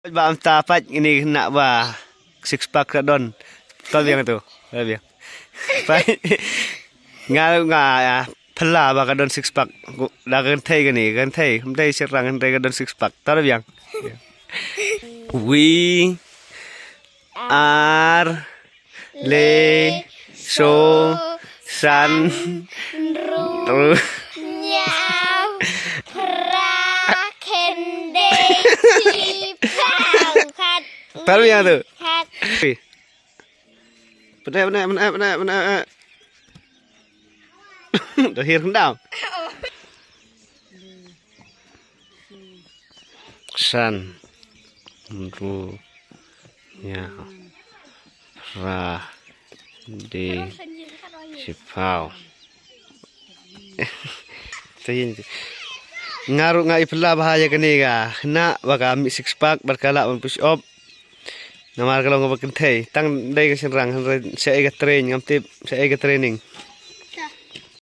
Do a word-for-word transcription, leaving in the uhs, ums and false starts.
Ba mynta pat ngi ni khynnah ba six pack ka don. Tol biang tu. Tol biang. Pat. Nga nga phylla ba ka don six pack. Da kynthei kane, kynthei. Kynthei shynrang, kynthei ka don six pack. Tol biang. Wi. Ar. Le. So. San. Ru. Nyaw. Ra. Khyndai. Shiphew. Khat. Tol biang tu. Khat. Pyneh, pyneh, pyneh, pyneh, pyneh. Dah hir kendam. San. Ru. Nyaw. Ra. Di. Shiphew. Te ïa nga ruh nga i phylla bha ïa kane ka khynnah ba ka mih six pack bad ka lah ban push up. Namar ka long kaba kynthei tang dei ka shynrang, hynrei shaei ka train ngam tip, shaei ka training.